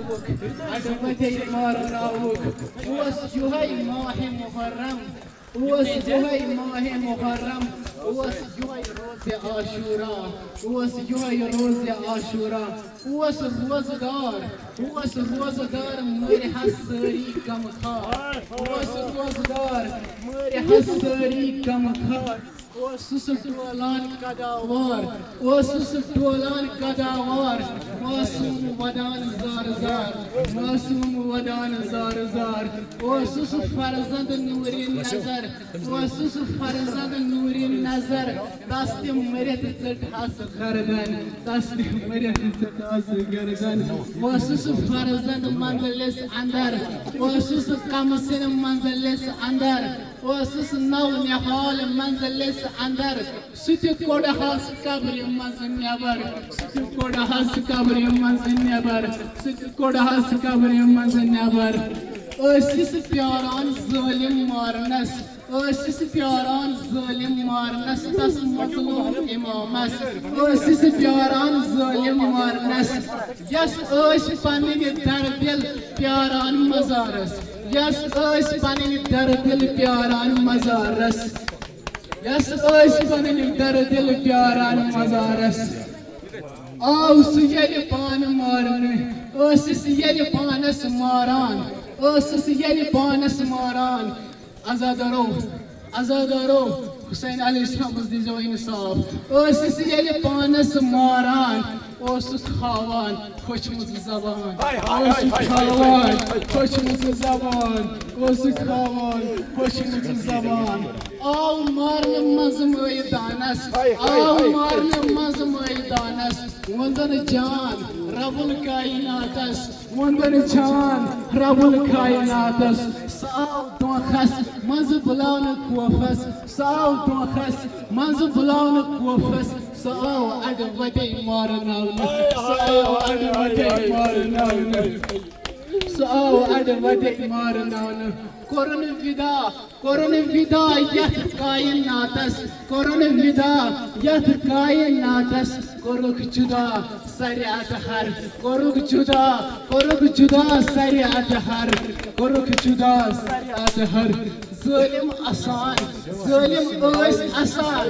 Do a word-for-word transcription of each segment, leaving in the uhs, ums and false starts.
اَڈٕ وَتے مارناوُکھ۔ اوس یِہوٚے ماہِ محرم، اوس یِہوٚے ماہِ محرم، اوس یِہوٚے روزِ عاشورا، اوس یِہوٚے روزِ عاشورا۔ اوس روزدار، اوس روزدار مٲرِہَس سٲری غمخار۔ اوس روزدار مٲرِہَس سٲری غمخار۔ اوسُس ڈولان قداوار، اوسُس ڈولان قداوار، معصوم وَدان زار زار، معصوم وَدان زار زار۔ اوسُس فرزند نوٗرِ نظر، اوسُس فرزند نوٗرِ نظر، تس تہِ مٔرِتھ ژٔٹہَس گردن، تس تہِ مٔرِتھ ژٔٹہَس گردن۔ اوسُس فرزند منزلس اندر، اوسُس قمسن منزلس اندر، اوسُس نو نہال منزلس اندر، سُہ تہِ کوٚڑہَس قبرِ منٛز نٮ۪بر، سُہ تہِ کوٚڑہَس قبرِ منٛز نٮ۪بر، سُہ تہِ کوٚڑہَس قبرِ منٛز نٮ۪بر۔ ٲسِس پیاران ظٲلِم مارنس، ٲسِس پیاران ظٲلِم مارنس، تس مظلوم امامس۔ ٲسِس پیاران ظٲلِم مارنس، یس ٲسۍ پنٕنۍ دردِل پیاران مزارس، یس ٲسۍ پنٕنۍ دردِل پیاران مزارس، یس ٲسۍ پنٕنۍ دردِل پیاران مزارس۔ آو سُہ ییٚلہِ پانہٕ مارنہٕ، ٲسِس ییٚلہِ پانس ماران، ٲسِس ییٚلہِ پانس ماران۔ عزادارو، عزادارو، حسین علیہ السلامس دیٖزیو انصاف۔ ٲسِس ییٚلہِ پانس ماران، اوسُس کھاوان پھٔچمٕژ زبان۔ اوسُس کھاوان پھٔچمٕژ زبان، اوسُس کھاوان پھٔچمٕژ زبان۔ آو مارنہٕ منٛزٕ مٲیدانس، آو مارنہٕ منٛزٕ مٲیدانس۔ ووٚندُن جان رب الکایناتس، ووٚندُن جان رب الکایناتس۔ سُہ آو دھوکھس منٛزٕ بُلاونہٕ کوفس، سُہ آو دھوکھس منٛزٕ بُلاونہٕ کوفس۔ سُہ آو اَڈٕ وَتے مارناونہٕ، سُہ آو اَڈٕ وَتے مارناونہٕ، سُہ آو اَڈٕ وَتے مارناونہٕ۔ کوٚرُن وِدا، کوٚرُن وِدا یَتھ کایناتس، کوٚرُن وِدا یَتھ کایناتس۔ کوٚرُکھ جُدا سرِ اطہر، کوٚرُکھ جُدا، کوٚرُکھ جُدا سرِ اطہر، کوٚرُکھ جُدا سرِ اطہر۔ ظٲلِم اَسان، ظٲلِم ٲسۍ اَسان،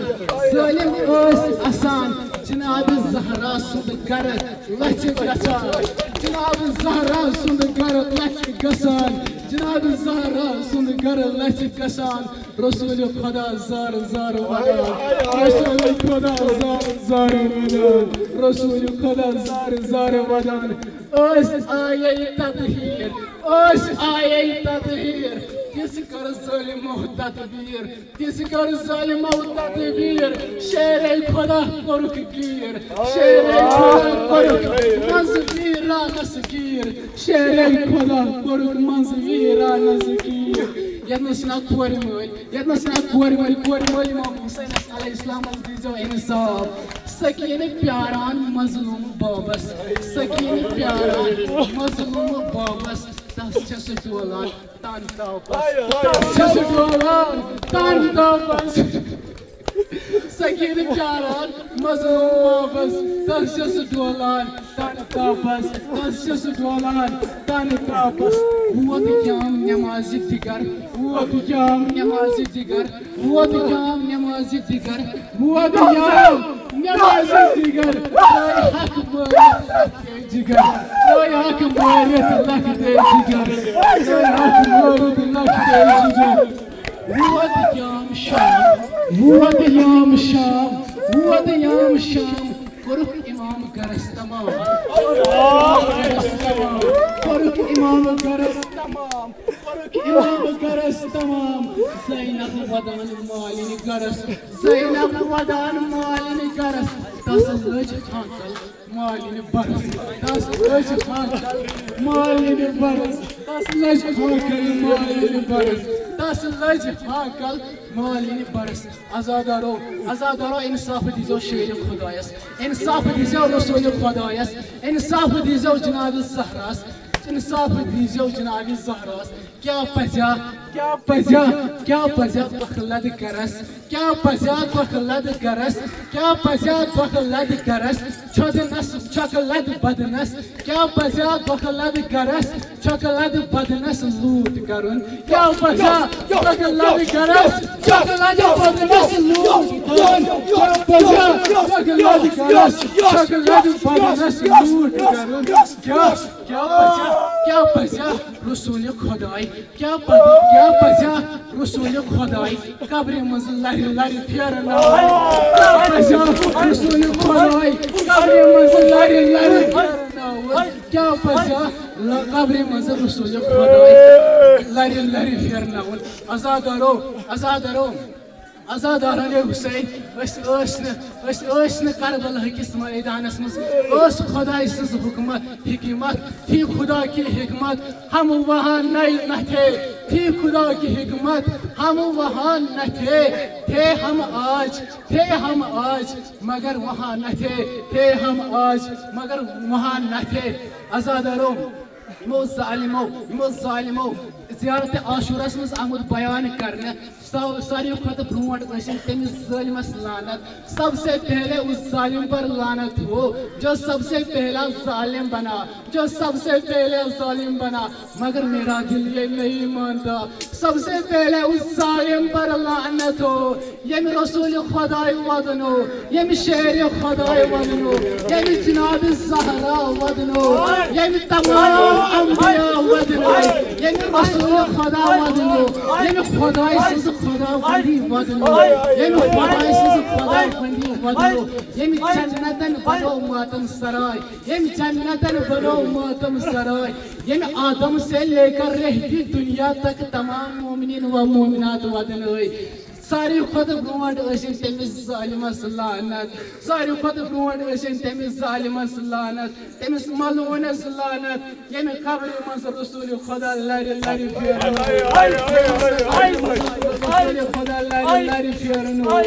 ظٲلِم ٲسۍ اَسان۔ جناب زہرا سُنٛد گرٕ لَژھِ گژھان، جناب زہرا سُنٛد گرٕ لَژھِ گژھان، جناب زہرا سُنٛد گرٕ لَژھِ گژھان۔ رسول خدا زار زار ودان، رسول خدا زار زار ودان، رسول خدا زار زار ودان۔ أسۍ آیے تطہیر، أسۍ آیے تطہیر، تِژھ کٔر ظٲلمو تدبیر، تِژھ کٔر ظٲلمو تدبیر۔ شیرے خدا کوٚرُکھ گیٖر، شیرے خدا کوٚرُکھ منٛزٕ ویرانس گیٖر، شیرے خدا کوٚرُکھ منٛزٕ ویرانس گیٖر۔ یتھ نس نہ کورِ مٲلۍ، یتھ نس نہ کورِ مٲلۍ، کورِ مٲلۍ امام حسینس علیہ السلامس دیٖزیو انصاف۔ سکیٖنہٕ پیاران مظلوم بابس، سکیٖنہٕ پیاران مظلوم بابس، تس چھس ڈولان تن تاپس، تس چھس ڈولان تن تاپس۔ سکیٖنہٕ پیاران مظلوم بابس، تس چھس ڈولان تن تاپس، تس چھس ڈولان تن تاپس۔ ووت قیام نمازِ دِگر، ووت قیام نمازِ دِگر، ووت قیام نمازِ دِگر، ووت قیام نمازِ دِگر۔ ترٛٲے حق مٲرِتھ لۄکٹے جگر، ترٛٲے حق مٲرِتھ لۄکٹے جگر، ترٛٲے حق مٲرِتھ لۄکٹے جگر۔ ووت یام شام، ووت یام شام، ووت یام شام۔ کوٚرُکھ امام گرس تمام، کوٚرُکھ امام گرس تمام، کوٚرُکھ امام گرس تمام۔ زینب ودان مالِنہِ گرس، زینب ودان مالِنہِ گرس۔ تس لٔج ہانکل مالِنہِ برس، تس لٔج ہانکل مالِنہِ برس، تس لٔج ہانکل مالِنہِ برس، تس لٔج ہانکل مالِنہِ برس۔ عزادارو، عزادارو، انصاف دیٖزیو شیرِ خدایس، انصاف دیٖزیو رسول خدایس، انصاف دیٖزیو جناب زہراس، انصاف دیٖزیو جناب زہراس۔ کیٛاہ پزیا، کیٛاہ پزیا، کیٛاہ پزیا پکھ لد کرس؟ کیٛاہ پزیا دۄکھٕ لد گرس؟ کیٛاہ پزیا دۄکھٕ لد گرس؟ چھۄدنس چھۄکہٕ لد بدنس۔ کیٛاہ پزیا دۄکھٕ لد گرس؟ چھۄکہٕ لد بدنس لوٗٹھ کرُن۔ کیٛاہ پزیا دۄکھٕ لد گرس؟ چھۄکہٕ لد بدنس لوٗٹھ کرُن۔ کیٛاہ پزیا دۄکھٕ لد گرس؟ چھۄکہٕ لد بدنس لوٗٹھ کرُن۔ کیٛاہ، کیٛاہ پزیا، کیٛاہ پزیا رسول خداے؟ کیٛاہ پزِ، کیٛاہ پزیا رسول خداے قبرِ منٛز لرِ لرِ پھیرناوُن؟ کیٛاہ پزیا رسول خداے قبرِ منٛز لرِ لرِ پھیرناوُن؟ کیٛاہ پزیا ل-، قبرِ منٛز رسول خداے لرِ لرِ پھیرناوُن؟ عزادارو، عزادارو، عزاداران حسین، أسۍ ٲسۍ نہٕ، أسۍ ٲسۍ نہٕ کربلا کِس میدانس منٛز، ٲس خداے سٕنٛز حکمت، حکمت، تھی خدا کی حکمت، ہم وہاں نہیں نہ تھے، تھی خدا کی حکمت، ہم وہاں نہ تھے، تھے ہم آج، تھے ہم آج، مگر وہاں نہ تھے، تھے ہم آج، مگر وہاں نہ تھے۔ عزادارو، یِمو ظالمو، یِمو ظالمو زیارت عاشورس منٛز آمُت بیان کرنہٕ، سا-، ساروی کھۄتہٕ برونٛٹھ ٲسِن تٔمِس ظٲلمس لعنت۔ سب سے پہلے اس ظالم پر لعنت ہو، جو سب سے پہلا ظالم بنا، جو سب سے پہلا ظالم بنا۔ مگر میرا دل یہ نہیں مانتا۔ سب سے پہلے اس ظالم پر لعنت ہو، ییٚمۍ رسول خداے ودنو، ییٚمۍ شیر خداے ودنو، ییٚمۍ جناب زہرا ودنو، ییٚمۍ تمام انبیاء ودنو، ییٚمۍ رسول خدا ودنو، ییٚمۍ خداے سٕنٛز خدا وندی ودنو، ییٚمۍ خداے سٕنٛز خدا وندی ودنو، ییٚمۍ جنتن بنو ماتم سرائے، ییٚمۍ جنتن بنو ماتم سرائے، ییٚمۍ آدم سے لے کر رہتی دنیا تک تمام مومنین و مومنات ودنٲے۔ ساروی کھۄتہٕ برونٛٹھ ٲسِن تٔمِس ظٲلمس لعنت، ساروی کھۄتہٕ برونٛٹھ ٲسِن تٔمِس ظٲلمس لعنت، تٔمِس ملعوٗنس لعنت، ییٚمہِ قبرِ منٛز رسول خدا لرِ لرِ پھیرنو، رسول خدا لرِ لرِ پھیرنو۔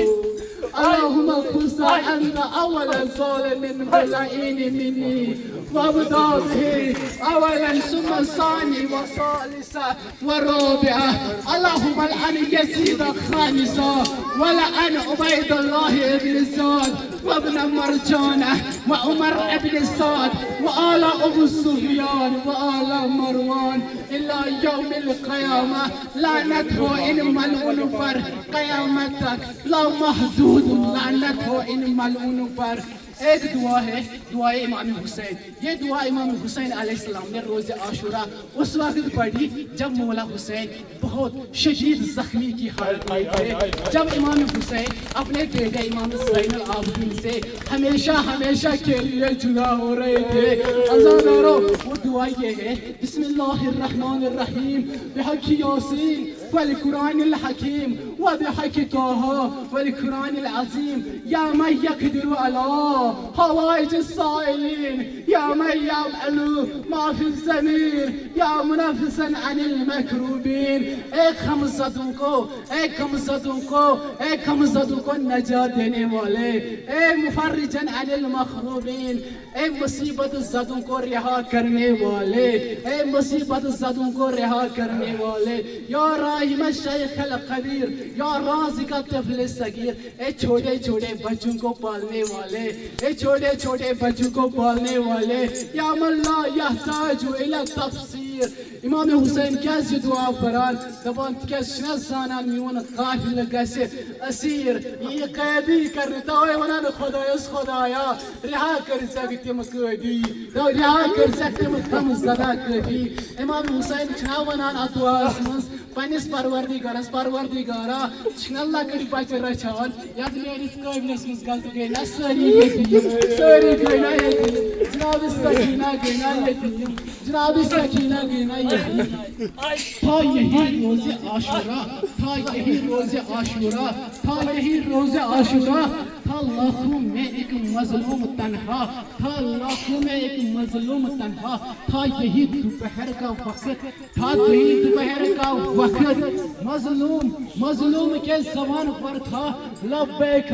اللهم خص أنت أول ظالم ولعين مني، وابدأ به أولا ثم ثاني وثالثا ورابعا. اللهم العن يزيد خامسا، ولعن عبيد الله بن زياد وابن مرجان وعمر بن سعد وآل أبو سفيان وآل مروان إلى يوم القيامة. لعنت ہو ان ملعون پر قیامت تک لامحدود، لعنت ہو ان ملعون پر۔ ایک دعا ہے، دعائے امام حسین۔ یہ دعا امام حسین علیہ السلام نے روز عاشورہ اس وقت پڑھی جب مولا حسین بہت شدید زخمی کی حالت میں تھے۔ جب امام حسین اپنے بیٹے امام زین العابدین سے ہمیشہ ہمیشہ کے لیے جدا ہو رہے تھے۔ عزادارو، وہ دعا یہ ہے، بسم اللہ الرحمن الرحیم، بحق یاسین والقرآن الحکیم وبحق طه والقرآن العظیم. يا من يقدر على حوائج السائلين، يا من يعلم ما في الضمير، يا منفسا عن المكروبين. اے غم زدوں کو، اے غم زدوں کو، اے غم زدوں کو نجات دینے والے، اے مفرجا عن المكروبين، اے مصیبت زدوں کو رہا کرنے والے، اے مصیبت زدوں کو رہا کرنے والے، یا راحم الشیخ الکبیر، یا رازق الطفل الصغیر، اے چھوٹے چھوٹے بچوں کو پالنے والے، اے چھوٹے چھوٹے بچوں کو پالنے والے، یا من لا يحتاج الى تفسیر۔ امام حسین کیازِ یہِ دعا پران؟ دپان، تِکیازِ چھُنہ زانان میون قافلہٕ گژھِ اسیر، یہِ یہِ قیدی کرنہٕ، توے ونان خدایس، خدایا، رہا کٔرۍ زٮ۪کھ تِم قٲدی، تو رہا کٔرۍ زٮ۪کھ تِم غم زدہ قٲدی۔ امام حسین چھُنہ ونان اتھ دعاہس منٛز پننِس پروردگارس، پروردگارا، چھِنہ لۄکٕٹۍ بچہِ رچھان، یتھ میٲنِس قٲبلس منٛز غلطی گٔے نہ سٲری یتیٖم، سٲری گٔے نہ یتیٖم، جناب سکینہ گٔے نہ یتیٖم، جناب سکینہ گٔے نہ یتیٖم۔ تھا یہی روز عاشورہ، تھا یہی روز عاشورہ، تھا یہی روز عاشورہ، تھا لاکھوں میں ایک مظلوم تنہا، تھا لاکھوں میں ایک مظلوم تنہا، تھا یہی دوپہر کا وقت، تھا یہی دوپہر کا وقت، مظلوم، مظلوم کے زبان پر تھا لبیک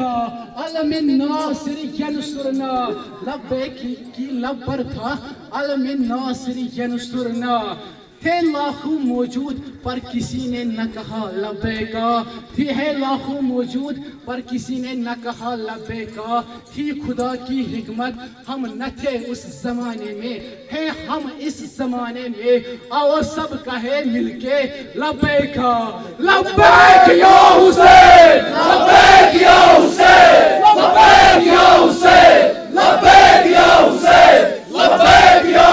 علم الناصر ینصرنا، لبیک کی لب پر تھا علم الناصر ینصرنا۔ تھے لاکھوں موجود پر کسی نے نہ کہا لبیکا، تھی ہے لاکھوں موجود پر کسی نے نہ کہا لبیکا، تھی خدا کی حکمت، ہم نہ تھے اس زمانے میں، ہیں ہم اس زمانے میں، آؤ سب کہے مل کے لبیکا، لبیک یا حسین، لبیک یا حسین، لبیک یا حسین، لبیک یا حسین، لبیک یا